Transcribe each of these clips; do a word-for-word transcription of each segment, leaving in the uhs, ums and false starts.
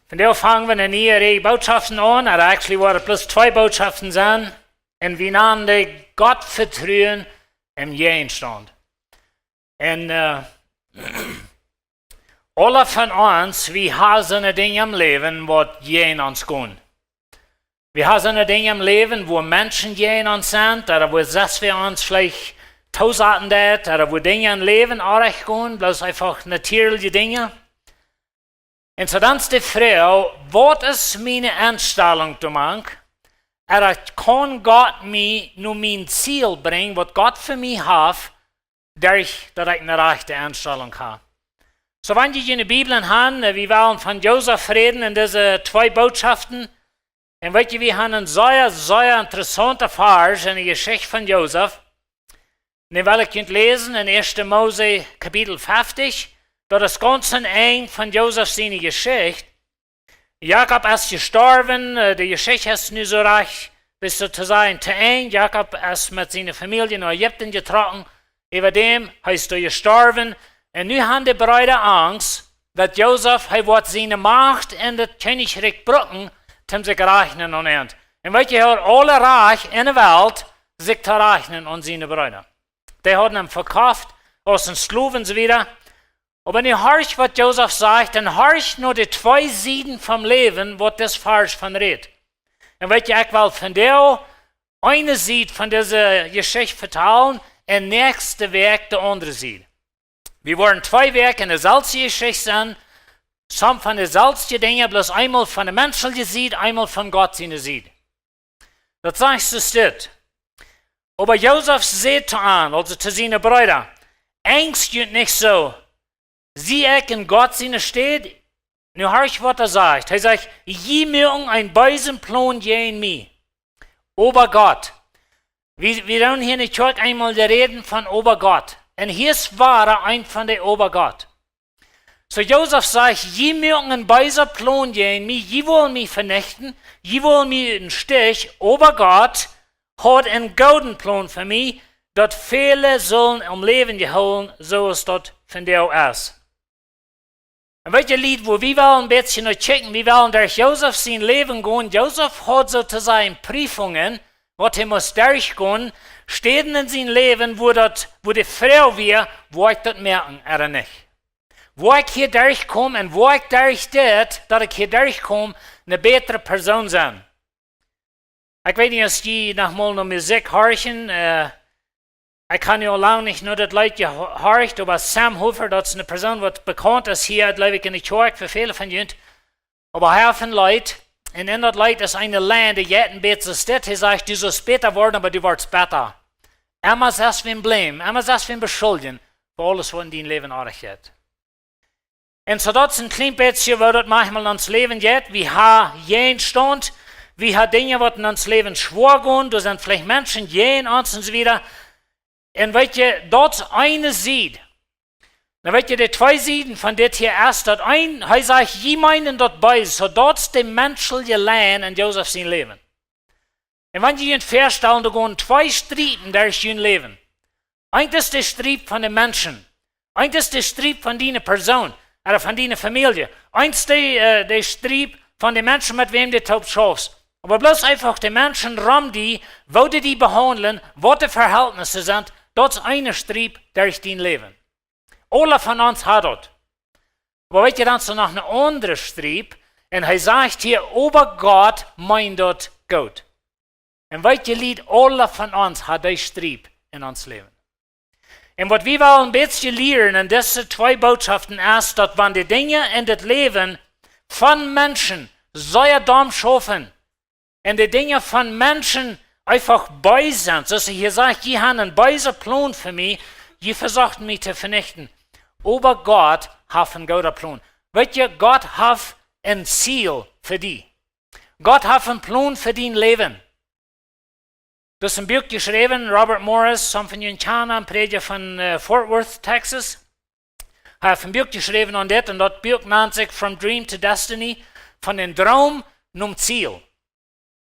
Vondoag fangen wie eene niee Reaj Bootschoften aun. Oba actually woaren daut bloos twee Bootschoften sennen. Un wie nanen dee Gott vetruen em Jäajenstaunt. Un, äh, aule von ons, wie haben soone Dinja em Läwen, waut jäajen ons gonen. Wie haben soone Dinja em Läwen, wua Menschen jäajen ons sent, ooda wua selfst wie ons veleicht tosaten deit, ooda wua Dinja em Läwen oajch gonen, bloos eefach natieelje Dinja. Un soo dan es de Froag, waut es miene Enstalunk doamank? Ooda kaun Gott mie no mien Ziel brinjen, waut Gott fa mie haft, derch daut ekj eene rajchte Enstalunk hab? Soo, wan jie june Bibel haben, äh, wie wellen von Josef räden en dise twee Bootschoften. Un weet jie, wie haben een sea, sea interessaunten Varsch en de Jeschicht von Josef. Un dän well ekj junt läsen en ieeschte Mose Kapitel fefftich. Daut es gaunz aum Enj von Josef siene Jeschicht. Jakob es jestorwen, äh, de Jeschicht es nu soo rajcht, best du to sajen, to Enj. Jakob es met siene Famielje no Ägipten jetrocken. Äwa däm, hee es doa jestorwen. Un nu haben de Breeda Angst, daut Josef, hee woat siene Macht en daut Kjennichrikj brucken, om sikj to räakjnen aun an. Un weet jie, hee haud aule Rajcht en de Welt, sikj to räakjnen aun siene Breeda. Dee hauden am vekoft, aus een Sklow un soo wieda. Oba nu horch, waut Josef sajcht, un horch no de twee Sieden vom Läwen, waut dis Varsch von rät. Un weet jie, ekj well vondoag eene Sied von dise Jeschicht vetalen un näakjste Wäakj de aundre Sied. Wie woaren twee Wäakj en deselwje Jeschicht seenen, somm von deselwje Dinja, bloos eemol von de menschelje Sied, eemol von Gott siene Sied. Daut sajcht soo dit. Oba Josef säd to an, aulsoo to siene Breeda: Angst junt nich soo. Sie ekj en Gott siene Städ? Nu horch, waut hee sajcht. Hee sajcht: Jie moaken eenen beesen Plon jäajen mie. Oba Gott. Wie, wie haben hia en de Kjoakj eemol jerädt von oba Gott. Un hia es wada een von de oba Gott. Soo Josef sajcht: Jie moaken eenen beesen Plon jäajen mie, jie wellen mie venichten, jie wellen mie em Stich, oba Gott haft eenen gooden Plon fa mie, daut väle sellen om Läwen jehoolen, soo aus daut vondoag es. Un weet jie, Lied, wua wie wellen een bät no kjikjen, wie wellen derch Josef sien Läwen gonen. Josef haud soo to sajen Priefungen, waut hee must derchgonen, Städen en sien Läwen, wua daut, wua de Froag wia, woa ekj daut moaken ooda nich? Woa ekj hia derchkomen un woa ekj derch dit, daut ekj hia derchkom, eene bätre Persoon sennen? Ekj weet nich, aus jie noch mol no Musikj horchen, äh, ekj hab nu aul lang nich no daut Leet jehorcht, oba Sam Hooper, daut es eene Persoon, waut bekaunt es hia, jleew ekj, en de Kjoakj fa väle von junt. Oba hee haft een Leet, un en daut Leet es eene Lien, dee jeit een bät soo dit, hee sajcht: Du sust bäta woaren, oba du woascht bäta. Emma selfst wäm blämen, emma selfst wäm beschuljen, fa aules, waut en dien Läwen oajch jeit. Un soo daut es een kjlien bät, woo daut maunchmol en ons Läwen jeit. Wie haben Jäajenstaunt, wie haben Dinja, waut en ons Läwen schwoa gonen, doa sent veleicht Menschen jäajen ons un soo wieda. Un weet jie, daut es eene Sied. Dan weet jie, de twee Sieden von dit hia es daut een, hee sajcht: Jie meenen daut bees, soo daut es de menschelje Lien en Josef sien Läwen. Un wan jie junt väastalen, doa gonen twee Striepen derch jun Läwen. Eent es de Striep von de Menschen. Eent es de Striep von diene Persoon, ooda von diene Famielje. Eent es de, äh, de Striep von de Menschen, met wäm du toop schaufst. Oba bloos eefach de Menschen rom die, woo dee die behaundlen, waut de Verhältnisse sent, daut es eene Striep derch dien Läwen. Aule von ons haben daut. Oba weet jie, dan es doa noch eene aundre Striep, un hee sajcht hia: Oba Gott meent daut goot. Un weet jie, Lied, aule von ons haben dee Striep en ons Läwen. Un waut wie wellen een bät lieren en dise twee Bootschoften es, daut wan de Dinja en daut Läwen von Menschen sea domm schaufen, un de Dinja von Menschen eefach bees sent. Soo aus hee hia sajcht: Jie haben eenen beesen Plon fa mie, jie vesochten mie to venichten. Oba Gott haft eenen gooden Plon. Weet jie, Gott haft een Ziel fa die. Gott haft eenen Plon fa dien Läwen. Daut es een Buak jeschräwen, Robert Morris, sommje von junt kjanen am, Prädja von, äh, Fort Worth, Texas. Hee haft een Buak jeschräwen aun dit, un daut Buak nant sikj From Dream to Destiny, von een Droom nom Ziel.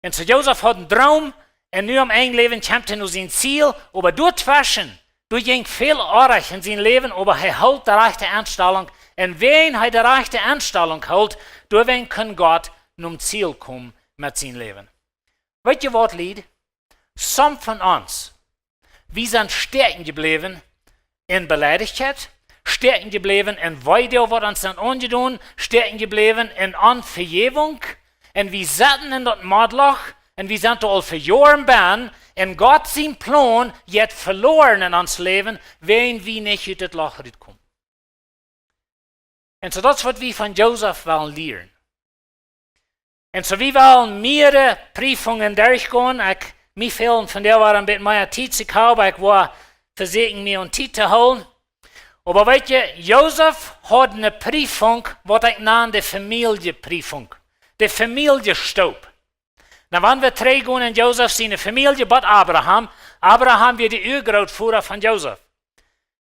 Un soo Josef haud een Droom, un nu aum Enj Läwen kjemt hee no sien Ziel, oba doatweschen, doa jinkj väl oajch en sien Läwen, oba hee hilt de rajchte Enstalunk. Un wan hee de rajchte Enstalunk hilt, Doawäajen kunn Gott nom Ziel komen met sien Läwen. Weet jie waut, Lied? Some von ons, wie sent stäakjen jebläwen en Beleidichkjeit, stäakjen jebläwen en Weedoag, waut ons sent aunjedonen, stäakjen jebläwen en Onvejäwunk, un wie sitten en daut Moddloch, un wie sent doa aul fa Joaren bennen, un Gott sien Plon jeit veloaren en ons Läwen, wan wie nich ut daut Loch rutkomen. Un soo, daut es waut wie von Josef wellen lieren. Un soo, wie wellen mierere Priefungen derchgonen. Ekj, mie fält vondoag wada een bät mea Tiet, ekj hab, ekj woa vesieekjen, mie aun Tiet to hoolen. Oba weet jie, Josef haud eene Priefunk, waut ekj nan de Famieljepriefunk, de Famieljestoop. Nu, wan wie trigjgonen en Josef siene Famielje, bat Abraham. Abraham wia de Uagrootvoda von Josef.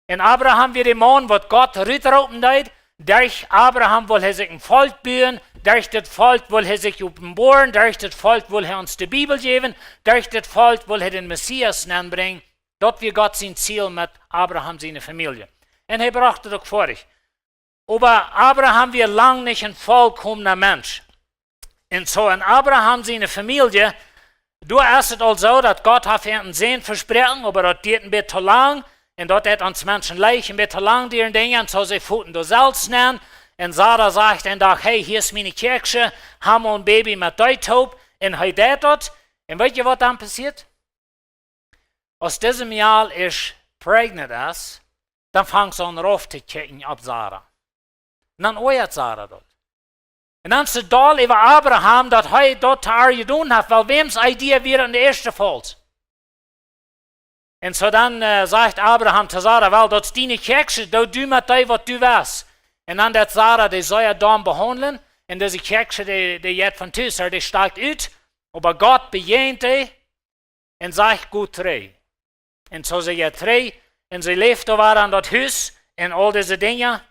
Un Abraham wia de Maun, waut Gott rutroopen deed. Derch Abraham wull hee sikj een Volkj buen, derch daut Volkj wull hee sikj openboaren, derch daut Volkj wull hee ons de Bibel jäwen, derch daut Volkj wull hee dän Messias nenbrinjen. Daut wia Gott sien Ziel met Abraham siene Famielje. Un hee brocht daut uk foadich. Oba Abraham wia lang nich een vollkomna Mensch. Un soo en Abraham siene Famielje, doa es et aul soo, daut Gott haft an een Sän vesproaken, oba daut diat een bät to lang. Un daut deit ons Menschen leet, een bät to lang dieren Dinja. Un soo see foten doa selfst nenn. Un Sara sajcht een Dach: "Hey, hia es miene Kjäakjsche, hab mol een Baby met dee toop." Un hee deit daut. Un weet jie, waut dan passieet? Aus dise Mejal ieescht pregnant es, dan fangt see aun rauf to kjikjen opp Sara. Un dan oajat Sara daut. Un dan es see doll äwa Abraham, daut hee daut to äa jedonen haft, wiels wäms Idee wia daut en de ieeschte Plauz? Un soo dan, äh, sajcht Abraham to Sara: "Well, daut es diene Kjäakjsche, doo du met dee waut du west." Un dan deit Sara dee sea domm behaundlen. Un dise Kjäakjsche, dee, dee jeit von Tus, dee steit ut. Oba Gott bejäajent dee un sajcht: "Go trigj." Un soo see jeit trigj un see läft doa wada en daut Hus un aul dise Dinja.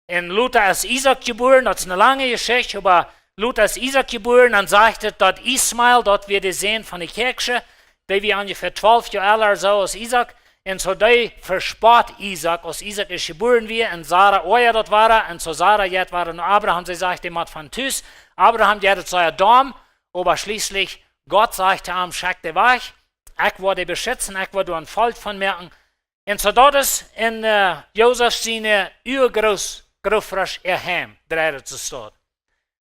Un lota es Isaak jebuaren, daut es eene lange Jeschicht, oba lota es Isaak jebuaren, dan sajcht et, daut Ismael, daut wia de Sän von de Kjäakjsche, dee wia onjefäa twalf Joa oolt soo aus Isaak. Un soo dee vespott Isaak, aus Isaak ieescht jebuaren wia, un Sara oajat daut wada, un soo Sara jeit wada no Abraham, see sajcht: "Dee mott von Tus." Abraham jeit et sea domm, oba schlieslich Gott sajcht to am: "Schekj dee wajch, ekj woa dee beschitzen, ekj woa doa een Volkj von moaken." Un soo daut es en, äh, Josef siene Uagroot-, Grootvodasch äa Heim, dreid et soo staut.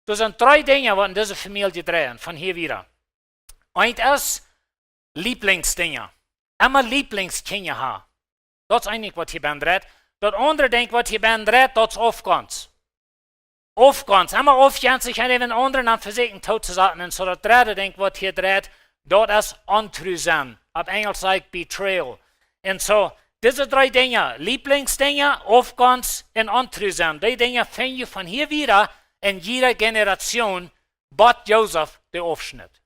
Doa sent dree Dinja, waut en dise Famielje dreien, von hia wieda. Eent es Lieblingsdinja. Emma Lieblingskjinja haben. Daut es eent Dinkj, waut hia bennen dreid. Daut aundre Dinkj, waut hia bennen dreid, daut es Aufgonst. Aufgonst, emma aufjenstich, eena dän aundren aun vesieekjen doot to saten. Un soo daut dredde Dinkj, waut hia dreid, daut es ontru sennen. Opp Enjlisch sajcht betrayal. Un soo, dise dree Dinja, Lieblingsdinja, Aufgonst un ontru sennen, dee Dinja finj jie von hia wieda en jiede Generation, bat Josef dee aufschnitt.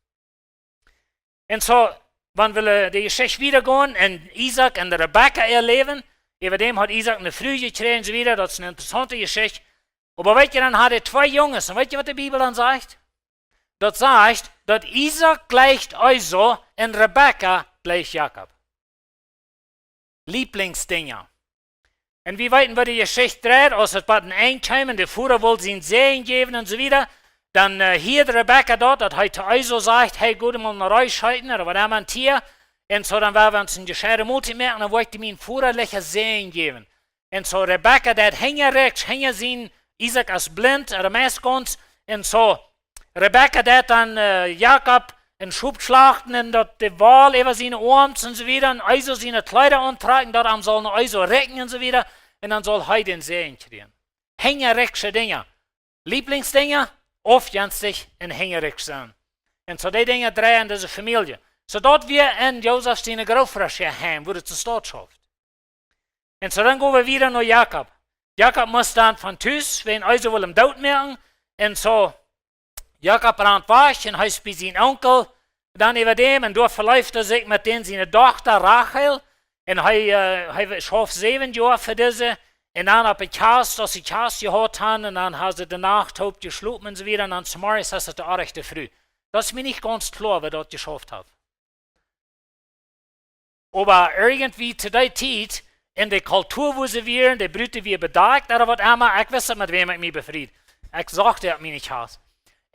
Un soo, wan wie, äh, de Jeschicht wieda gonen, un Isaak un de Rebekka äa Läwen, äwa däm haud Isaak eene Fru jekjräajen un soo wieda, daut es eene interessaunte Jeschicht. Oba weet jie, dan haud hee twee Junges, un weet jie, waut de Bibel dan sajcht? Daut sajcht, daut Isaak jleicht Esau un Rebekka jleicht Jakob. Lieblingsdinja. Un wie weeten, woo de Jeschicht dreid, aus et bat een Enj kjeem un de Voda wull sienen Säajen jäwen un soo wieda, dan, äh, hieed Rebekka daut, daut hee to Esau sajcht: "Hey, go mol no Reis scheeten," ooda waut emma, een Tia. Un soo, dan woa wie ons eene jescheide Moltiet moaken, dan woa ekj die mienen Voda lecha Säajen jäwen. Un soo Rebekka deit hinjarikjs, hinja sien, Isaak es blint, ooda meistens, un soo Rebekka deit dan, äh, Jakob een Schop schlachten un daut de Woll äwa siene Oarms un soo wieda, un Esau siene Kjleeda auntrakjen, daut am saul no Esau rikjen un soo wieda, un dan saul hee dän Säajen kjrieen. Hinjarikjsche Dinja. Lieblingsdinja, aufjenstich un hinjarikjs sennen. Un soo dee Dinja dreien en dise Famielje. Soo daut wia en Josef siene Grootvodasch äa Heim, woo et soo staut schauft. Un soo dan go wie wieda no Jakob. Jakob must dan von Tus, wiels Esau wull am doot moaken. Un soo, Jakob rant wajch un hee es bie sienen Onkel dan äwa däm. Un doa veleeft hee sikj met dän siene Dochta Rachel. Un hee, äh, hee schauft säwen Joa fa dise. Un dan opp de Kjast, aus see Kjast jehaut haben, un dan haben see de Nacht toop jeschlopen un soo wieda. Un dan zemorjes es et de rajchte Fru. Daut es mie nich gaunz kloa, woo daut jeschauft haft. Oba irjentwoo to dee Tiet, en de Kultua, woo see wieren, de Brut wia bedakjt, ooda waut emma, ekj wist nich, met wäm ekj mie befried. Ekj sach daut mie nich aus.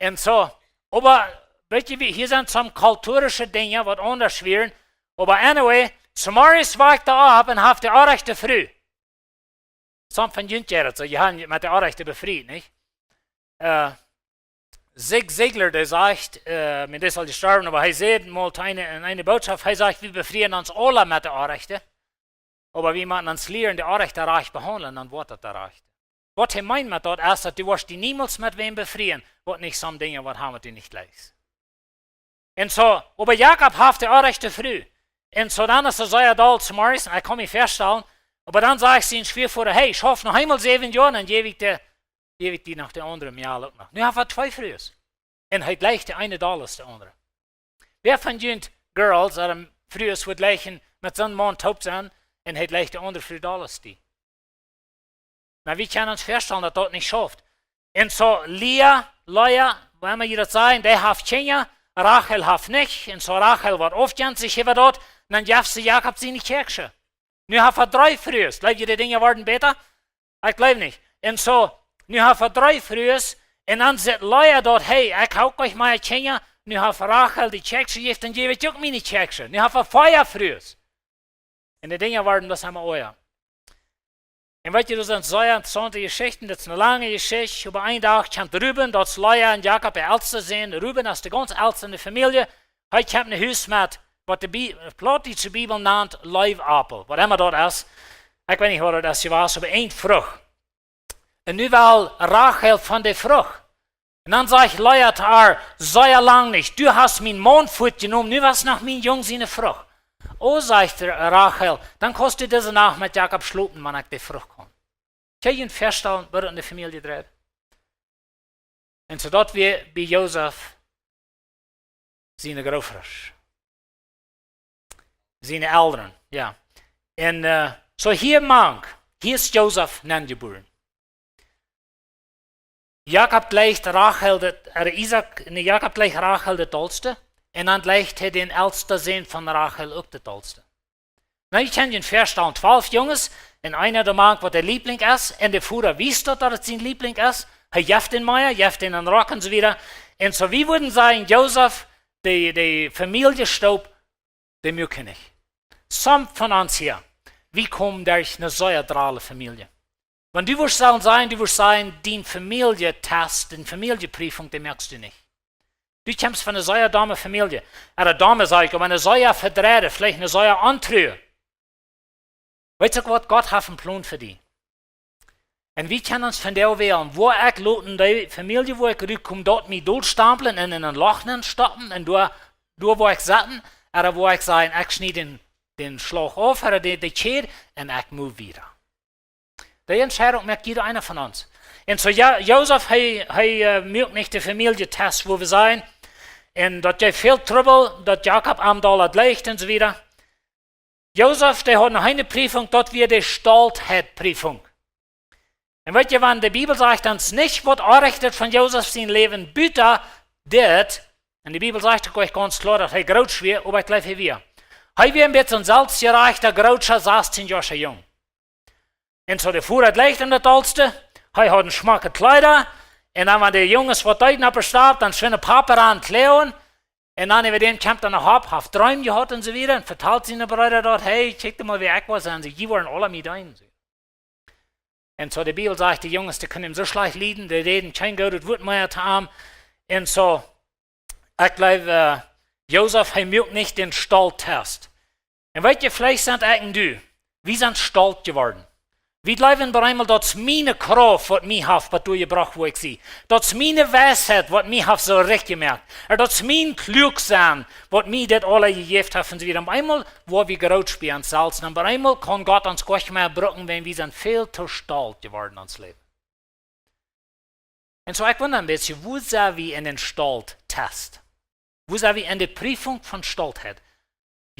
Un soo, oba, weet jie, wie, hia sent some kulturische Dinja, waut aundasch wieren. Oba anyway, Samaris wajchta opp un haft de orrajchte Fru. Some von junt jeit daut soo, jie haben met de orrajchte befriet, nich? Äh, Zig Ziglar, dee sajcht, äh, mien, dee es aul jestorwen, oba hee säd mol to eene, en eene Botschaft, hee sajcht, wie befrieen ons aula met de orrajchte. Oba wie motten ons lieren, de orrajchte rajcht behaundlen, dan woat daut de rajchte. Waut hee meent met daut es, daut du woascht die niemols met wäm befrieen, waut nich some Dinja waut haben, waut du nich jlikjst. Un soo, oba Jakob haft de orrajchte Fru. Un soo dan es hee sea doll Samaris, un ekj kaun mie väastalen, oba dan sajcht sien Schwiavoda, hey, schauf noch eemol säwen Joa, dan jäw ekj de, jäw ekj die noch de aundre Mejal uk noch. Nu haft hee twee Frues. Un hee jlikjt de eene dolla aus de aundre. Wäa von junt Girls, ooda Frues, wudd jlikjen met soon Maun toop sennen un hee jlikjt de aundre Fru dolla aus die? Na, wie kjennen ons väastalen, daut daut nich schauft. Un soo Lea, Lea, woo emma jie daut sajen, dee haft Kjinja, Rachel haft nich. Un soo Rachel woat aufjenstich äwa daut, un dan jeft see Jakob siene Kjäakjsche. Nu haft hee dree Frues. Jleew jie, de Dinja worden bäta? Ekj jleew nich. Un soo, nu haft hee dree Frues. Un dan sajcht Lea daut, hey, ekj hab uk nich mea Kjinja. Nu haft Rachel de Kjäakjsche jejäft, dan jäw ekj uk miene Kjäakjsche. Nu haft hee vea Frues. Un de Dinja worden bloos emma oaja. Un weet jie, daut sent sea interessaunte Jeschichten. Daut es eene lange Jeschicht. Oba een Dach kjemt Ruben, daut es Lea un Jakob äa elsta Sän. Ruben es de gaunz elsta en de Famielje. Hee kjemt no Hus met waut de Bi-, plautdietsche Bibel nant Leiwappel, waut emma daut es. Ekj weet nich, waut daut es jewast, oba eene Frucht. Un nu well Rachel von de Frucht. Un dan sajcht Lea to ar, sea lang nich, du hast mienen Maun fuatjenomen, nu woascht noch mienen Jung siene Frucht. O, sajcht Rachel, dan kaust du dise Nacht met Jakob schlopen, wan ekj de Frucht kaun. Kjenn jie junt väastalen, woo daut en de Famielje dreit? Un soo daut wia bie Josef siene Grootelren. Siene Elren, jo. Un, äh, soo hia mank, hia es Josef nenjebuaren. Jakob jlikjt Rachel de, äh, Isaak, nä, Jakob jlikjt Rachel de dollste, un dan jlikjt hee dän elsta Sän von Rachel uk de dollste. Nu, jie kjennen junt väastalen, twalf Junges, un eena doamank waut de Liebling es, un de Voda weet daut, daut et sien Liebling es, hee jeft am mea, jeft am eenen Rock un soo wieda. Un soo, wie wudden sajen, Josef, de, de Famieljestoop, dee muak hee nich. Some von ons hia, wie komen derch eene sea drole Famielje. Wan du wurscht sellen sajen, du wurscht sajen, dien Famieljetest, dien Famieljeprüfung, dee moakst du nich. Du kjemst von eene sea domme Famielje. Ooda domme, saj ekj, oba eene sea vedreide, veleicht eene sea ontrue. Weetst du waut, Gott haft eenen Plon fa die. Un wie kjennen ons vondoag wälen, woa ekj loten de Famielje, wua ekj rutkom, daut mie dolstamplen un en een Loch nenstoppen un doa, doa woa ekj sitten, ooda woa ekj sajen, ekj schnie dän, dän Schlauch auf, ooda de, de Kjäd, un ekj move wieda. Dee Entscheidunk moakt jieda eena von ons. Un soo, jo, Josef, hee, hee, äh, muak nich de Famieljetest, woo wie sajen. Un daut jeef väl Trubbel, daut Jakob am dolla jlikjt un soo wieda. Josef, dee haud noch eene Prüfung, daut wia de Stoltheitprüfung. Un weet jie, wan de Bibel sajcht ons nich, waut orrajcht von Josef sien Läwen buta dit, un de Bibel sajcht uk gaunz kloa, daut hee groot wia, oba ekj jleew, hee wia. Hee wia een bät een selfstjerajchta, groota, sastieen Joa Jung. Un soo de Voda jlikjt am daut dollste, hee haud schmocke Kjleeda, un dan, wan de Junges waut deeden opp de Stap, dan schwind Papa aun kjleien, un dan äwa däm kjemt dan noch opp, haft Dreem jehaut un soo wieda, un vetalt siene Breeda daut, hey, kjikj mol, wäa ekj wia, un see, jie woaren aula mie deenen. Un soo de Bibel sajcht, de Junges, dee kunnen am soo schlajcht lieden, dee räden kjeen goodet Wuat mea to am. Un soo, ekj jleew, äh, Josef, hee muak nich dän Stolttest. Un weet jie, veleicht sent ekj un du, wie sent stolt jeworden. Wie jleewen bie eemol, daut es miene Krauft, waut mie haft bat doa jebrocht, wua ekj sie. Daut es miene Weisheit, waut mie haft soo rajcht jemoakt. Ooda daut es mien Kluaksennen, waut mie dit aula jejäft haft un soo wieda. Opp eemol woa wie groot bie ons selfst. Un opp eemol kaun Gott ons goanich mea brucken, wiels wie sent väl too stolt jeworden en ons Läwen. Un soo, ekj wunda een bät, woo sent wie en dän Stolttest? Woo sent wie en de Prüfung von Stoltheit?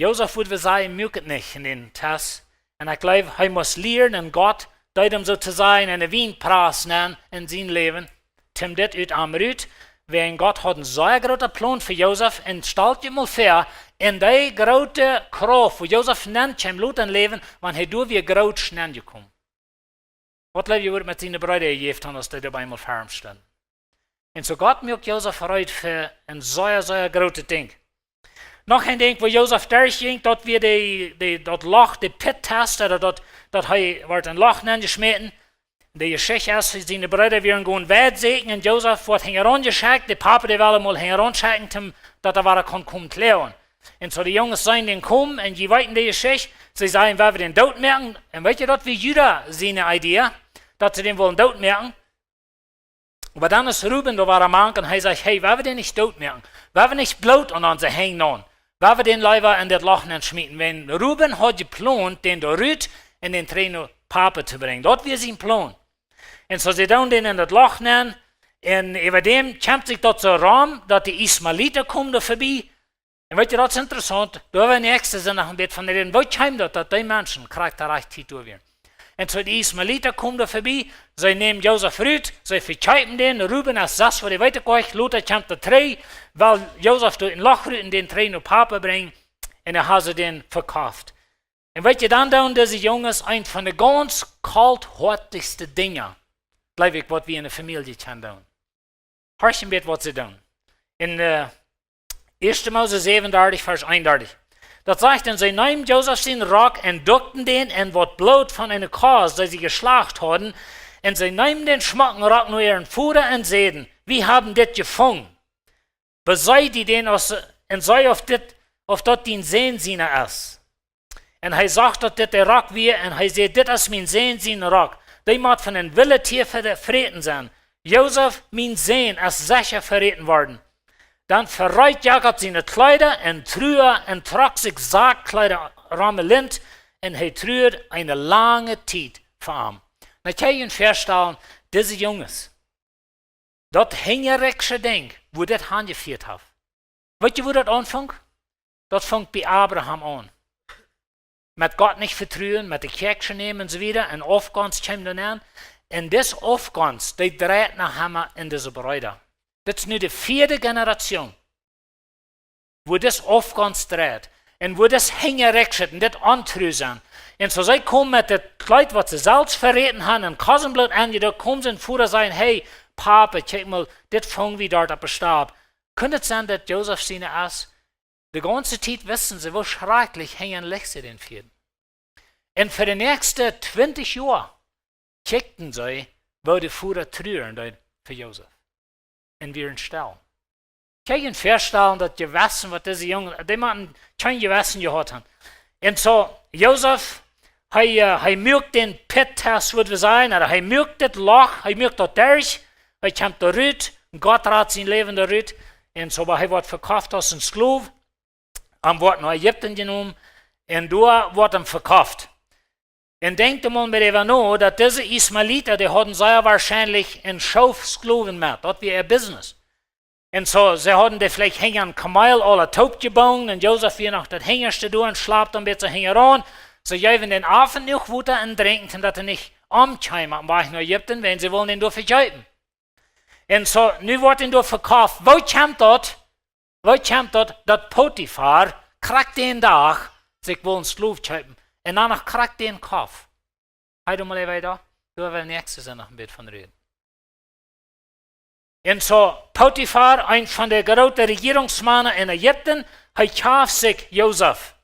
Josef, wudd wie sajen, muak et nich en dän Test. Un ekj jleew, hee must lieren, un Gott deed am, soo to sajen, en de Wienpress nenn en sien Läwen, toom dit ut am rut. Wiels Gott haud een sea groota Plon fa Josef, un stalt junt mol väa, en dee groote Krauft, wua Josef nenn kjeem, lot en Läwen, wan hee doa wia groot nenn jekomen. Waut jleew jie, wudd met siene Breeda jejäft haben, aus dee opp eemol fa am stunden? Un soo Gott muak Josef reed fa een sea, sea grootet Dinkj. Noch een Dinkj, wua Josef derchjinkj, daut wia de, de, daut Loch, de Pit-Test, daut, daut hee wort een Loch nenjeschmäten. De Jeschicht es, siene Breeda wieren gonen Weit säkjen un Josef wort hinjaraun jeschekjt. De Papa, dee wull am mol hinjaraun schekjen, toom, daut hee wada kunn komen kjloagen. Un soo de Junges seenen dän komen un dee weeten de Jeschicht. See sajen: "Wie wellen dän doot moaken." Un weet jie, daut wia Juda siene Idee, daut see dän wullen doot moaken. Oba dan es Ruben doa wada mank un hee sajcht: "Hey, wie wellen dän nich doot moaken. Wie wellen nich Bloot aun onse Henj nämen. Wie wellen dän leewa en dit Loch nenschmieten." Wiels Ruben haud jeplont, dän doa rut un dän trigj no Papa to brinjen. Daut wia sien Plon. Un soo see doonen dän en daut Loch nenn. Un äwa däm kjemt sikj daut soo rom, daut de Ismaelita komen doa verbie. Un weet jie, daut es interessaunt, doa woa wie näakjsten Sindach noch een bät von räden. Woo kjeem daut, daut dee Menschen krakjt de rajchte Tiet doa wieren? Un soo de Ismaelita komen doa verbie, see nämen Josef rut, see vekjeepen dän, Ruben es sas, woo dee weet ekj nich, lota kjemt dee trigj, well Josef doa een Loch rut un dän trigj no Papa brinjen, un dan haben see dän vekofft. Un weet jie, dan doonen dise Junges eent von de gaunz kolthoatichste Dinja, jleew ekj, waut wie en de Famielje kjennen doonen. Horcht een bät, waut see doonen. En, äh, Ieeschte Mose säwenundartich, Varsch eenundartich. Daut sajcht: "Un see neemen Josef sienen Rock un dukten dän en waut Bloot von eene Kos, dee see jeschlacht hauden, un see neemen dän schmocken Rock no äaren Voda un säden: 'Wie haben dit jefungen. Beseich die dän aus, un see, auf dit, auf daut dien Sän siene es.' Un hee sach, daut dit de Rock wia, un hee säd: 'Dit es mien Sän sien Rock. Dee mott von een willet Tia ver-, veräten sennen. Josef, mien Sän, es secha veräten worden.' Dan vereet Jakob siene Kjleeda un trua un trock sikj Sakjkjleeda rom de Lint, un hee truad eene lange Tiet fa am." Nu kjenn jie junt väastalen, dise Junges, daut hinjareksche Dinkj, wua dit hanjefieet haft. Weet jie, wua daut aunfunk? Daut funk bie Abraham aun. Met Gott nich vetruen, met de Kjäakjsche nämen un soo wieda. Un Aufgonst kjeem dan aun. Un dis Aufgonst, dee dreit noch emma en dise Breeda. Dit es nu de vieede Generation, wua dis Aufgonst dreit. Un wua dis hinjareksche un dit ontru sennen. Un soo see komen met daut Kjleet, waut see selfst veräten haben, un Kos un Bloot aunjedukt, komen see un Voda sajen: "Hey, Papa, kjikj mol, dit fungen wie doa opp de Stap." Kunn et sennen, daut Josef siene es? De gaunze Tiet wisten see, woo schrakjlich hinjalichs see dän fieeden. Un fa de näakjste twintich Joa kjikjten see, woo de Voda truaren deed fa Josef. Un wieren stell. Kjenn jie junt väastalen, daut Jewessen, waut dise Junge, dee motten kjeen Jewessen jehaut haben. Un soo, Josef, hee, äh, hee muak dän Pit-Test, wudd wie sajen, ooda hee muak dit Loch, hee muak daut derch, hee kjemt doa rut, Gott rat sien Läwen doa rut. Un soo, oba hee woat vekofft aus een Sklow, hee woat no Ägipten jenomen, un doa woat hee vekofft. Un denkjt mol met äwa no, daut dise Ismaelita, dee hauden sea woarschienlich een Schoof Sklowen met, daut wia äa Business. Un soo, see hauden dee veleicht hinja een Kameel aula toopjebungen, un Josef wia noch daut hinjaschte doa un schlapt een bät hinjaraun. See jeewen dän Afen noch Wota un Drinkjen, daut hee nich omkjeem opp dän Wajch no Ägipten, wiels see wullen dän doa vekjeepen. Un soo, nu woat hee doa vekofft. Woo kjemt daut? Woo kjemt daut, daut Potifar krakjt dän Dach sikj wull een Sklow kjeepen un dan noch krakjt dän koft? Hee, doa mol äwa, doa, doa woa wie näakjsten Sindach noch een bät von räden. Un soo, Potifar, eent von de groote Rejierungsmana en Ägipten, hee koft sikj Josef.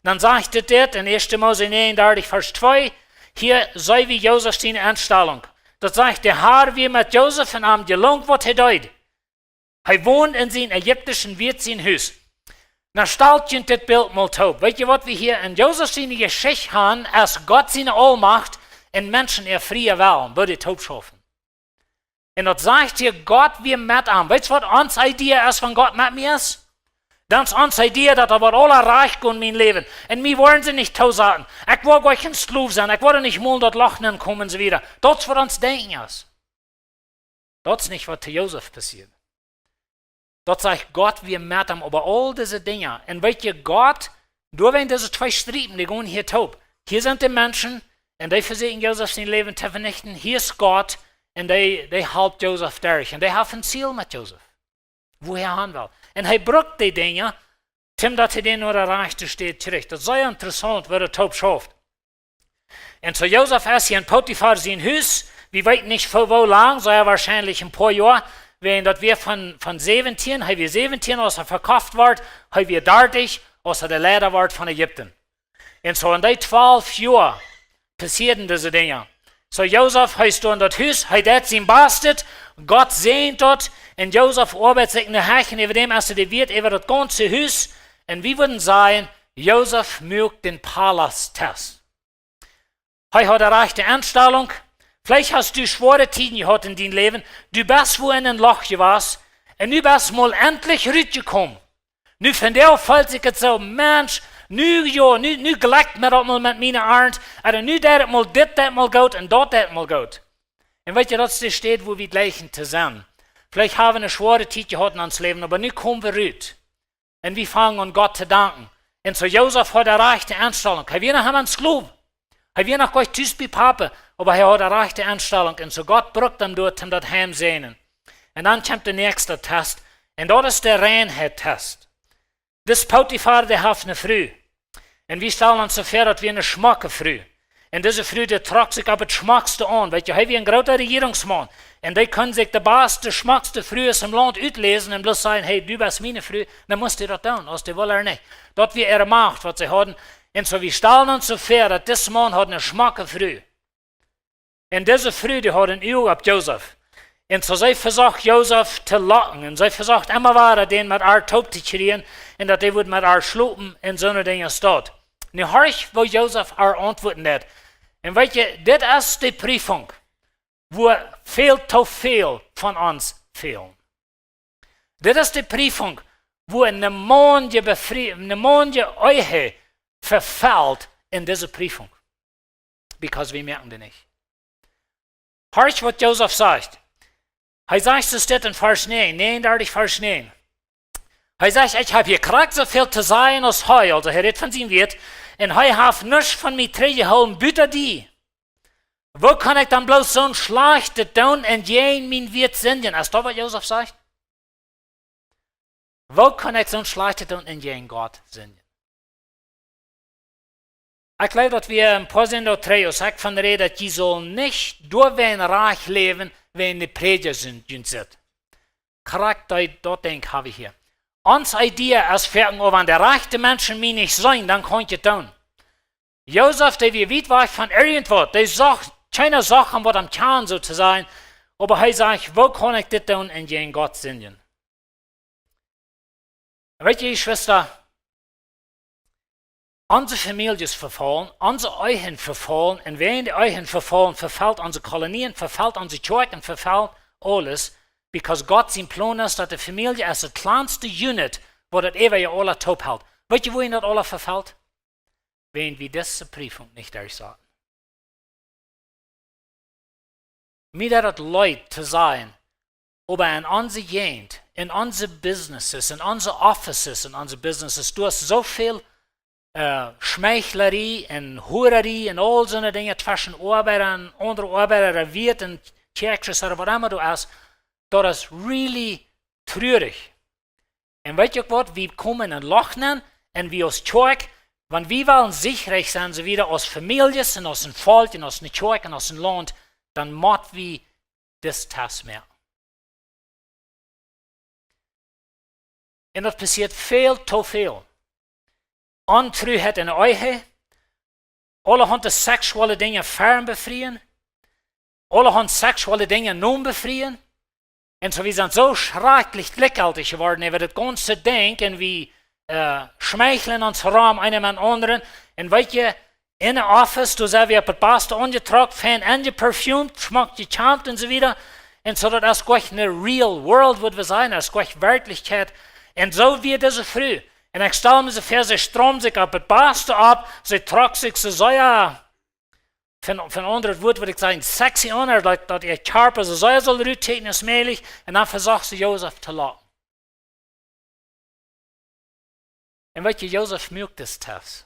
Dan sajcht et dit en Ieeschte Mose näajenundartich, Varsch twee, hia seenen wie Josef siene Enstalunk. Daut sajcht: "De Har wia met Josef un am jelunk, waut hee deed. Hee wond en sien ägiptischen Wirt sien Hus." Nu stalt junt dit Bilt mol toop. Weet jie, waut wie hia en Josef siene Jeschicht haben, es Gott siene Aulmacht un Menschen äa fria Wellen, woo dee toop schaufen. Un daut sajcht hia, Gott wia met am. Weetst, waut onse Idee es, wan Gott met mie es? Dan es onse Idee, daut et woat aules rajcht gonen en mien Läwen. Un mie woaren see nich toosaten. Ekj woa goanich een Sklow sennen. Ekj woa nich mol en daut Loch nenkomen un soo wieda. Daut es, waut ons Denkjen es. Daut es nich, waut to Josef passieed. Daut sajcht, Gott wia met am äwa aul dise Dinja. Un weet jie, Gott, doa wieren dise twee Striepen, dee gonen hia toop. Hia sent de Menschen, un dee vesieekjen Josef sien Läwen to venichten. Hia es Gott, un dee, dee halpt Josef derch. Un dee haft een Ziel met Josef, wua hee han well. Un hee brukt dee Dinja, toom daut hee dän no de rajchte Städ kjricht. Daut es sea interessaunt, woo daut toop schauft. Un soo Josef es hia en Potifar sien Hus, wie weeten nich fa woo lang, sea woarschienlich een poa Joa. Wäajen daut wia von, von säwentieen, hee wia säwentieen, aus hee vekoft wort, hee wia dartich, aus hee de Leida wort von Ägipten. Un soo en dee twalf Joa passieeden dise Dinja. Soo Josef, hee steit en daut Hus, hee deit sien Bastet, Gott säajent daut, un Josef oabeit sikj no Hecht, un äwa däm es de Wieet äwa daut gaunze Hus, un wie wudden sajen, Josef muak dän Palast-Test. Hee haud de rajchte Enstalunk. Veleicht hast du schwoare Tieden jehaut en dien Läwen. Du best wua en een Loch jewast. Un nu best mol endlich rutjekomen. Nu vondoag feelt sikj et soo, Mensch, nu jo, nu, nu jlikjt mie daut mol met miene Arnt. Ooda nu deit et mol dit, deit mol goot un daut deit mol goot. Un weetst, daut es de Städ, wua wie jlikjen to sennen. Veleicht ha wie eene schwoare Tiet jehaut en ons Läwen, oba nu kome wie rut. Un wie fangen aun Gott to danken. Un soo Josef haud de rajchte Enstalunk. Hee wia noch emma een Sklow. Hee wia noch goanich tus bie Papa, oba hee haud de rajchte Enstalunk. Un soo Gott brukt am doa, om daut Heim säajnen. Un dan kjemt de näakjste Test. Un daut es de Reinheit-Test. Dis Potifar, dee haft eene Fru. Un wie stalen ons soo väa, daut wia eene schmocke Fru. Un dise Fru, dee trock sikj opp daut schmockste aun. Weetst, hee wia een groota Rejierungsmaun. Un dee kunn sikj de baste, schmockste Frues em Launt utläsen un bloos sajen, hey, du best miene Fru, dan motst du daut doonen, aus du wulst ooda nich. Daut wia äare Macht, waut see hauden. Un soo, wie stalen ons soo väa, daut dis Maun haud eene schmocke Fru. Un dise Fru, dee haud een Uag opp Josef. Un soo see vesocht Josef to locken. Un see vesocht emma wada dän met äa toop to kjrieen. Un daut dee wudd met äa schlopen un soone Dinja staut. Nu horch, woo Josef äa auntwuaden deed. Un weetst, dit es de Prüfung, wua väl to väl von ons fälen. Dit es de Prüfung, wua eene Maun je befrie-, eene Maun je Ehe vefelt en dise Prüfung. Because wie moakjen dee nich. Horch, waut Josef sajcht. Hee sajcht, soo steit en Varsch näajen, näajenundartich Varsch näajen. Hee sajcht, ekj hab hia krakjt soo väl to sajen aus hee, aulsoo hee rät von sien Wieet, un hee haft nuscht von mie trigjjehoolen, buta die. Woo kaun ekj dan bloos soont Schlajchtet doonen un jäajen mien Wieet sindjen? Es daut, waut Josef sajcht? Woo kaun ekj soont Schlajchtet doonen un jäajen Gott sindjen? Ekj jleew, daut wia een poa Sindach trigj, aus ekj von räd, daut jie sellen nich doawäajen rajcht läwen, wäajen de Prädja sent, junt sitt. Krakjt daut, daut Dinkj hab wie hia. Ons Idee es foaken, oh, wan de rajchte Menschen mie nich seenen, dan kaun ekj et doonen. Josef, dee wia wiet wajch von irjentwaut. Dee sach, kjeena sach am, waut am kjeem, soo to sajen. Oba hee sajcht, woo kaun ekj dit doonen un jäajen Gott sindjen? Weetst, Jeschwista, onse Famieljes vefaulen, onse Ehen vefaulen, un wäajen de Ehen vefaulen, vefelt onse Kolonien, vefelt onse Kjoakjen, vefelt aules, because Gott sien Plon es, daut de Famielje es daut kjlanste Unit, waut daut äwaje aula toop helt. Weetst, wua daut aula vefelt? Wäajen wie dise Prüfung nich derchstonen. Mie deit daut leet to sajen, oba en onse Jäajent, en onse Businesses, en onse Offices, en onse Businesses, doa es soo väl, äh, Schmeichlerie un Hurerie un aul soone Dinja tweschen Oabeida un aundre Oabeida, ooda wieet un Kjoakjes ooda waut emma doa es, daut es really truarich. Un weetst uk waut, wie komen en een Loch nenn, un wie aus Kjoakj, wan wie wellen siechrikj sennen, soo wieda aus Famieljes un aus een Volkj un aus eene Kjoakj un aus een Launt, dan mott wie disen Test moaken. Un daut passieet väl to väl. Ontruheit en de Ehe, aulahaunt seksuelle Dinja ver befrieen, aulahaunt seksuelle Dinja no befrieen. Un soo, wie sent soo schrakjlich jlikjjeltich jeworden äwa daut gaunze Dinkj un wie, äh, schmeicheln ons rom, eena met dän aundren. Un weetst, en de Office, doa sent wie opp daut baste aunjetrocken, fein aunjeperfumed, schmock jekjampt un soo wieda. Un soo, daut es goanich ne real world, wudd wie sajen, daut es goanich Werkjlichkjeit. Un soo wia dise Fru. Un ekj stal mie soo väa, see stroomd sikj opp daut baste opp, see trock sikj soo sea, von, von aundret Wuat wudd ekj sajen, sexy aun, daut, daut äa Kjarpa soo sea sull rutkjikjen aus mäajlich, un dan vesocht see Josef to locken. Un weetst, Josef muak disen Test.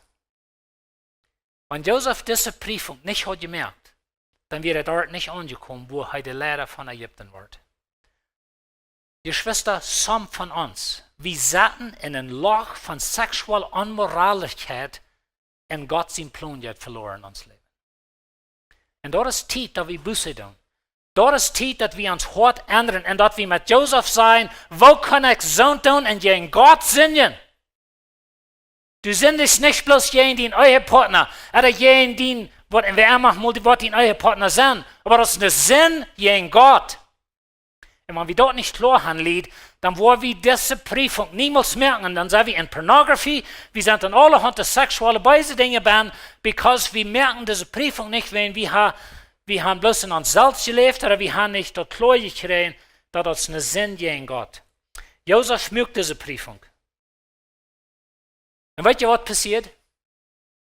Wan Josef dise Prüfung nich haud jemoakt, dan wia hee doa nich aunjekomen, wua hee de Leida von Ägipten wort. Jeschwista, some von ons, wie sitten en een Loch von seksuelle Onmoralischkjeit un Gott sien Plon jeit veloaren en ons Läwen. Un daut es Tiet, daut wie Buße doonen. Daut es Tiet, daut wie ons Hoat endren un daut wie met Josef sajen: Woo kaun ekj soont doonen un jäajen Gott sindjen? Du sindichst nich bloos jäajen dien Ehepartner, ooda jäajen dien, waut, wäa emma mol, waut dien Ehepartner sent, oba daut es ne Sind jäajen Gott. Un wan wie daut nich kloa han, Lied, dan woa wie dise Priefunk niemols moaken. Un dan sent wie en Pornografie, wie sent en aulahaunt sexuelle beese Dinja bennen, because wie moaken dise Priefunk nich, wan wie ha, wie han bloos en ons selfst jeläft, ooda wie han nich daut kloa jekjräajen, daut daut ne Sind jäajen Gott. Josef muak dise Priefunk. Un weetst du, waut passieed?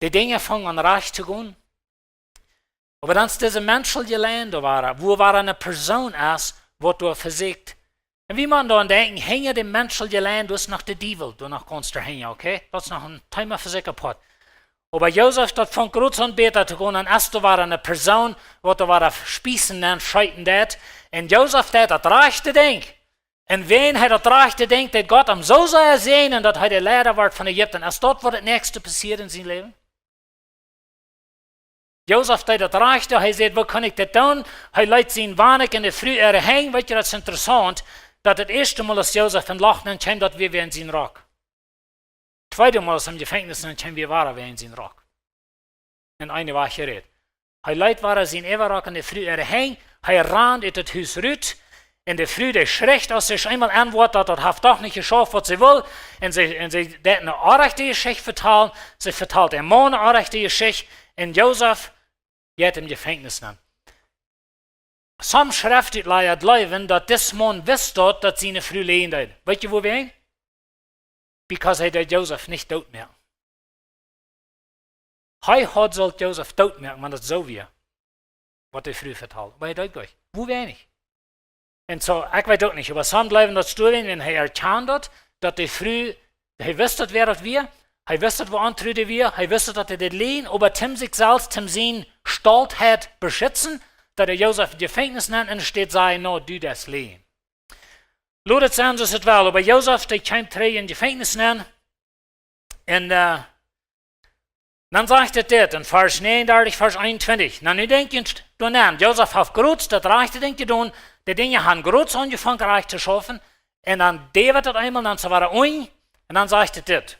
De Dinja fungen aun rajcht to gonen. Oba dan es dise menschelje Leiden doa wada, wua wada ne Persoon es, waut doa vesieekjt. Un wie motten doaraun denkjen, hinja däm menschelje Leiden, doa es noch de Diewel, doa noch gaunz hinja, okay? Daut es noch een Thema fa sikj apoat. Oba Josef, daut funk groots aun bäta to gonen, un es doa wada ne Persoon, waut doa wada Spiessen nenn scheeten deed. Un Josef deed daut rajchte Dinkj. Un wan hee daut rajchte Dinkj deed, Gott am soo sea säajnen, daut hee de Leida wort von Ägipten. Es daut, waut daut näakjste passieed en sien Läwen? Josef deed daut rajchte, hee säd: Woo kaun ekj dit doonen? Hee leet sien Wanikj en de Fru äare Henj. Weetst du, daut es interessaunt, daut daut ieeschte Mol, aus Josef en Loch nenn kjeem, daut wia wäajen sien Rock. Tweede Mol, aus hee em Jefenkjnis nenn kjeem, wia wada wäajen sien Rock. Un eene Wajch jerät. Hee leet wada sien Äwarock en de Fru äare Henj, hee rand ut daut Hus rut. Un de Fru, dee schricht, aus see eemol aunwoat, daut daut haft doch nich jeschauft, waut see wull. Un see, un see deed ne orrajchte Jeschicht vetalen, see vetalt äa Maun ne orrajchte Jeschicht. Un Josef jeit em Jefenkjnis nenn. Some Schreftutlaja jleewen, daut dis Maun wist daut, daut siene Fru läajen deed. Weetst du, wuawäajen? Because hee deed Josef nich doot moaken. Hee haud sullt Josef doot moaken, wan daut soo wia, waut de Fru vetald. Oba hee deed daut nich. Wuawäajen? Un soo, ekj weet uk nich, oba some jleewen, daut es doawäajen, wan hee erkjand daut, daut de Fru, hee wist daut, wäa daut wia, hee wist daut, woo ontru dee wia, hee wist daut, daut hee deed läajen, oba toom sikj selfst, toom siene Stoltheit beschitzen, daut hee Josef em Jefenkjnis nenn, un enne Städ säd hee: No, du deist läajen. Lot et sennen, soo aus et well, oba Josef, dee kjeem trigj em Jefenkjnis nenn. Un, äh, dan sajcht et dit en Varsch näajenundartich, Varsch eenuntwintich. Nu, nu denkj jie doaraun, Josef haft groots daut rajchte Dinkj jedonen, de Dinja han groots aunjefongen rajcht to schaufen, un dan deed et daut eemol, dan es et wada unj, un dan sajcht et dit: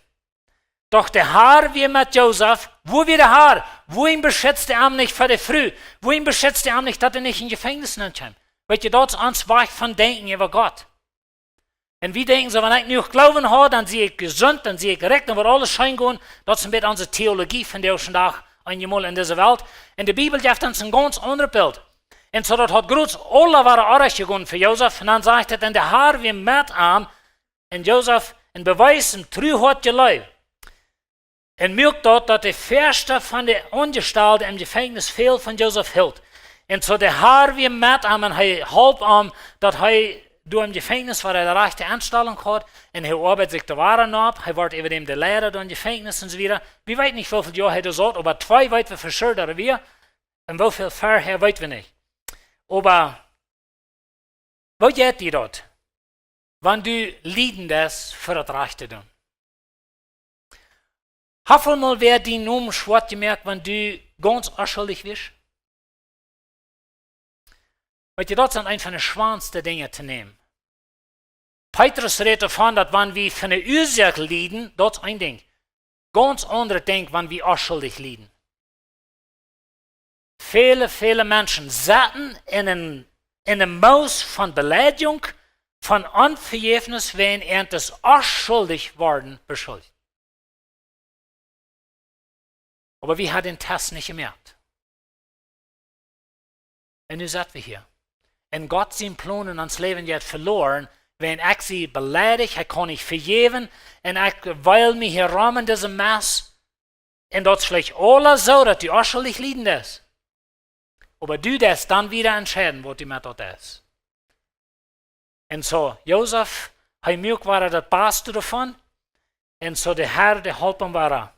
Doch de Har wia met Josef. Wua wia de Har? Wuarom beschitzte hee am nich ver de Fru? Wuarom beschitzte hee am nich, daut hee nich em Jefenkjnis nenn kjeem? Weetst du, daut es ons Wajch von denkjen äwa Gott. Un wie denkjen soo, wan ekj jenuach Gloowen hab, dan sie ekj jesunt, dan sie ekj rikj, dan woat aules scheen gonen. Daut es een bät onse Theologie vondoag dän Dach, eenjemol en dise Welt. Un de Bibel jeft ons een gaunz aundret Bilt. Un soo, daut haud groots aula wada orrajcht jegonen fa Josef. Un dan sajcht et: Un de Har wia met am, un Josef, un bewees am tru, haud jeläft. Un muak daut, daut de Väaschte von de Aunjestalde em Jefenkjnis väl von Josef hilt. Un soo de Har wia met am un hee holp am, daut hee doa em Jefenkjnis, wua hee de rajchte Enstalunk haud, un hee oabeid sikj doa wada nopp, hee wort äwadäm de Leida doa em Jefenkjnis un soo wieda. Wie weeten nich, woo väl Joa hee doa saut, oba twee weet wie for sure, daut hee wia, un woo väl verhäa weet wie nich. Oba woo jeit die daut, wan du lieden deist fa daut rajchte doonen? Woo väl mol wort dien Nomen schwoa jemoakt, wan du gaunz onschuldich wieescht? Weetst du, daut sent eent von de schwoaste Dinja to nämen. Petrus rät doavon, daut wan wie fa ne Uasoak lieden, daut es een Dinkj. Gaunz aundret Dinkj, wan wie onschuldich lieden. Väle, väle Menschen sitten en een, en een Moos von Beleidigung, von Onvejäfnis, wäajen äant onschuldich woaren beschuldicht. Oba wie haben dän Test nich jemoakt. Un nu sent wie hia. Un Gott sien Plon en ons Läwen jeit veloaren, wäajen ekj sie beleidicht, ekj kaun nich vejäwen, un ekj well mie hia rom en dise Mess. Un daut es veleicht aules soo, daut du onschuldich lieden deist. Oba du deist dan wieda entscheiden, waut du met daut deist. Un soo, Josef, hee muak wada daut baste doavon. Un soo, de Har, dee holp am wada.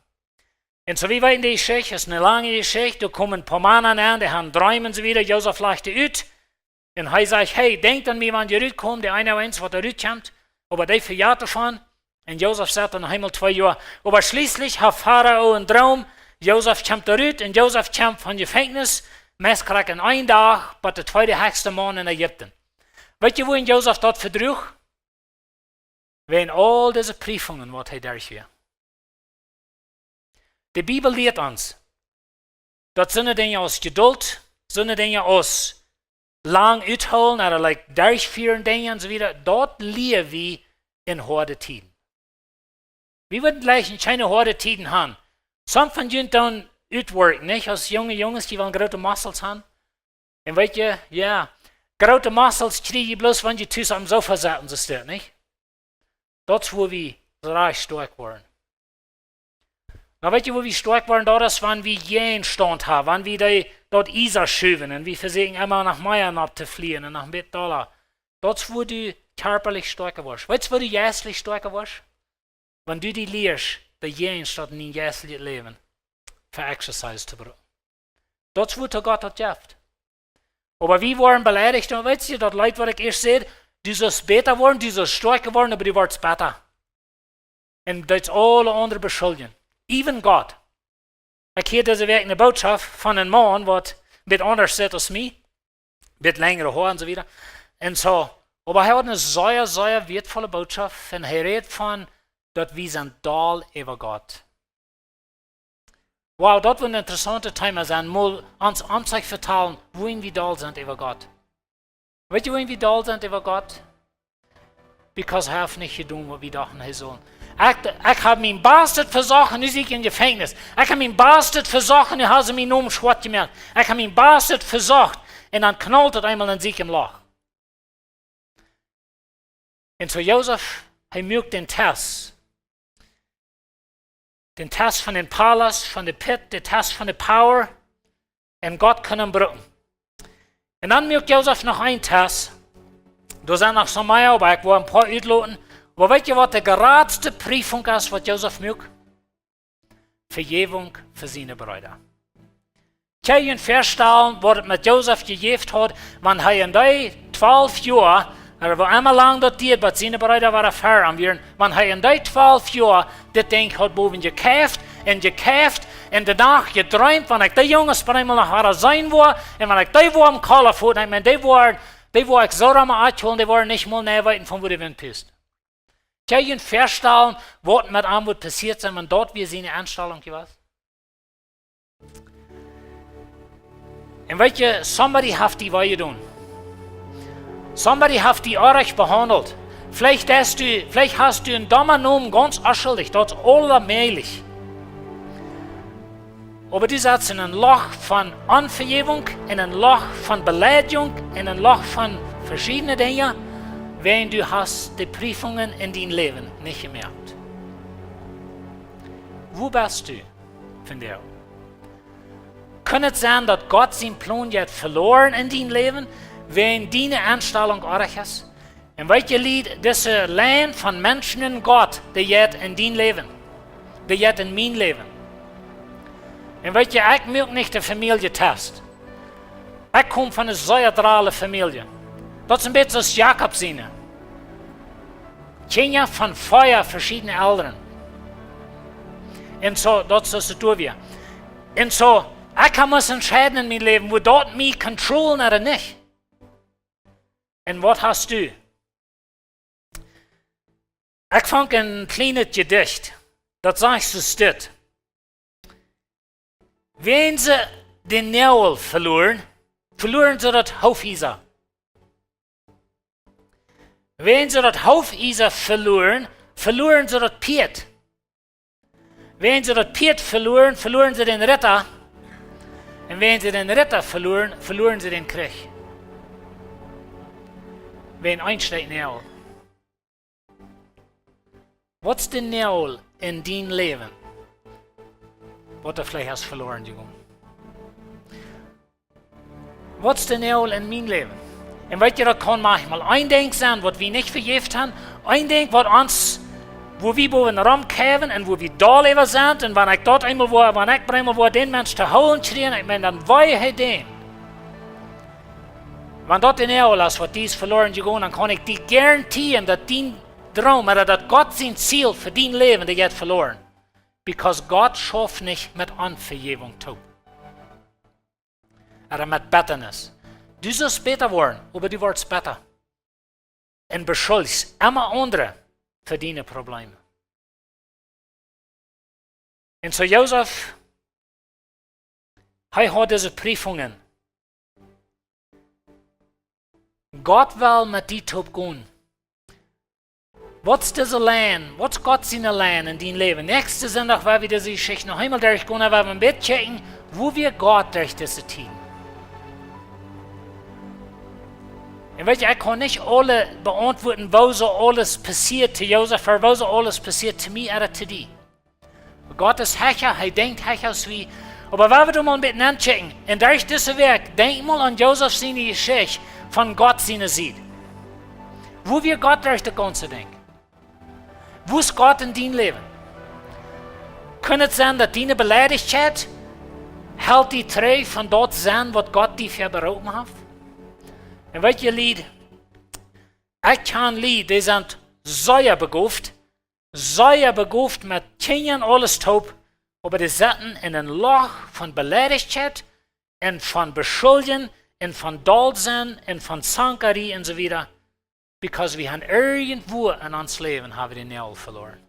Un soo, wie weeten, de Jeschicht es ne lange Jeschicht. Doa komen een poa Mana aun, dee haben Dreem un soo wieda. Josef lajcht dee ut. Un hee sajcht: Hey, denkjt aun mie, wan jie rutkomen, de eena, eena, waut doa rutkjemt. Oba dee vejät doavon. Un Josef sat dan noch eemol twee Joa. Oba schlieslich haft Farao een Droom. Josef kjemt doa rut un Josef kjemt von Jefenkjnis. Meist krakjt en een Dach, bat de tweede hechste Maun en Ägipten. Weet jie, wuarom Josef daut vedruach? Wäajen aul dise Priefungen, waut hee derchjeit. De Bibel lieet ons, daut soone Dinja aus Jedult, soone Dinja aus lang uthoolen, ooda, like, derchfieren Dinja un soo wieda, daut lia wie en hoade Tieden. Wie wudden jlikj en kjeene hoade Tieden han. Some von junt doonen utwork, nich? Aus junge Junges, dee wellen groote muscles han. Un weet jie, jo, groote muscles kjrie jie bloos, wan jie tus aum Sofa sitten, soo steit, nich? Daut es wua wie rajcht stoakj woaren. Nu weet jie, wua wie stoakj woaren, daut es, wan wie Jäajenstaunt haben, wan wie dee, daut Iesa schuwen un wie vesieekjen emma noch mea nopp to flieen un noch een bät dolla. Daut es, wua du kjarpalich stoakja woascht. Weetst, wua du jeistlich stoakja woascht? Wan du die lieescht, de Jäajenstaunt en dien jeistlichet Läwen fa Exercise to brucken. Daut es, wua Gott daut jeft. Oba wie woaren beleidicht, un weetst du, daut Leet, waut ekj ieescht säd, du sust bäta woaren, du sust stoakja woaren, oba du woascht bäta. Un daut es aule aundre beschuljen. Even Gott. Ekj hieed dise Wäakj eene Bootschoft von een Maun, waut een bät aundasch sitt aus mie, een bät lenjre Hoa un soo wieda. Un soo, oba hee haud eene sea, sea wieetvolle Bootschoft. Un hee räd von, daut wie sent doll äwa Gott. Wow, daut woat een interessauntet Thema sennen, mol ons aunzeijen vetalen, wuarom wie doll sent äwa Gott. Weetst du, wuarom wie doll sent äwa Gott? Because hee haft nich jedonen, waut wie dochten, hee sull. Ekj, ekj hab mien Bastet vesocht un nu sit ekj em Jefenkjnis. Ekj hab mien Bastet vesocht un nu haben see mienen Nomen schwoat jemoakt. Ekj hab mien Bastet vesocht un dan knault et eemol un dan sit ekj em Loch. Un soo Josef, hee muak dän Test. Dän Test von dän Palace, von de Pit, dän Test von de Power. Un Gott kunn am brucken. Un dan muak Josef noch een Test. Doa sent noch soo mea, oba ekj well een poa utloten. Oba weetst du, waut de jratste Priefunk es, waut Josef muak? Vejäwunk fa siene Breeda. Kjenn jie junt väastalen, waut et met Josef jejäft haud, wan hee en dee twalf Joa, ooda woo emma lang daut dieed, bat siene Breeda wada ver am wieren, wan hee en dee twalf Joa dit Dinkj haud bowen jekjeift un jekjeift un de Nacht jedreemt, wan ekj dee Junges bie eemol noch wada seenen woa, un wan ekj dee woa em Kolla foten, ekj meen, dee woaren, dee woa ekj soo rom aunhoolen, dee woaren nich mol nä weeten von wua de Wint pust. Kjenn jie junt väastalen, waut met am wudd passieet sennen, wan daut wia siene Enstalunk jewast? Un weetst du, somebody haft die wee jedonen. Somebody haft die oajch behaundelt. Veleicht hast du, veleicht hast du eenen dommen Nomen, gaunz onschuldich, daut es aula mäajlich. Oba du sitst en een Loch von Onvejäwunk, en een Loch von Beleidjunk, en een Loch von veschiedne Dinja, wiels du hast de Priefungen en dien Läwen nich jemoakt. Wua best du vondoag? Kaun et sennen, daut Gott sienen Plon jeit veloaren en dien Läwen, wiels diene Enstalunk oajch es? Un weetst du, Lied, dise Lien von Menschen un Gott, dee jeit en dien Läwen. Dee jeit en mien Läwen. Un weetst du, ekj muak nich de Famieljetest. Ekj kom von eene sea drale Famielje. Daut es een bät soo aus Jakob siene. Kjinja von vea veschiedne Elren. Un soo, daut es soo doa wia. Un soo, ekj must entscheiden en mien Läwen, wudd daut mie controlen ooda nich. Un waut hast du? Ekj funk een kjlienet Jedicht. Daut sajcht soo dit. Wan see dän Noagel veloaren, veloaren see daut Hoofiesa. Wan see daut Hoofiesa veloaren, veloaren see daut Pieet. Wan see daut Pieet veloaren, veloaren see dän Ritta. Un wan see dän Ritta veloaren, veloaren see dän Kjrich. Wan eent steit Noagel. Waut es de Noagel en dien Läwen, waut du veleicht hast veloaren jegonen? Waut es de Noagel en mien Läwen? Un weetst du, daut kaun maunchmol een Dinkj sennen, waut wie nich vejäft haben. Een Dinkj, waut ons, wua wie bowen romkjeiwen un wua wie doll äwa sent. Un wan ekj daut eemol woa, wan ekj eemol woa dän Mensch to hoolen kjrieen, ekj meen, dan wee hee dän. Wan daut de Noagel es, waut die es veloaren jegonen, dan kaun ekj die garantieren, daut dien Droom, ooda daut Gott sien Ziel fa dien Läwen, dee jeit veloaren. Because Gott schauft nich met Onvejäwunk toop. Ooda met Bettanis. Du sust bäta woaren, oba du woascht betta. Un beschuldichst emma aundre fa diene Probleme. Un soo Josef, hee haud dise Priefungen. Gott well met die toop gonen. Waut es dise Lien? Waut es Gott siene Lien en dien Läwen? Näakjsten Sindach woa wie dise Jeschicht noch eemol derchgonen, woa wie een bät kjikjen, woo wia Gott derch dise Tieden. Un weetst, ekj kaun nich aules beauntwuaden, woo soo aules passieet to Josef, ooda woo soo aules passieet to mie ooda to die. Gott es hecha, hee denkjt hecha aus wie. Oba woa wie doa mol een bät nenn kjikjen, un derch dise Wäakj, denkj mol aun Josef siene Jeschicht von Gott siene Sied. Woo wia Gott derch daut gaunze Dinkj? Woo es Gott en dien Läwen? Kaun et sennen, daut diene Beleidichkjeit helt die trigj von daut sennen, waut Gott die fa beroopen haft? Un weetst, Lied, ekj kjan Lied, dee sent sea begooft, sea begooft met Kjinja un aules toop, oba dee sitten en een Loch von Beleidichkjeit un von Beschuldjen un von doll sennen un von Zankerie un soo wieda, because wie haben irjentwua en ons Läwen haben wie dän Noagel veloaren.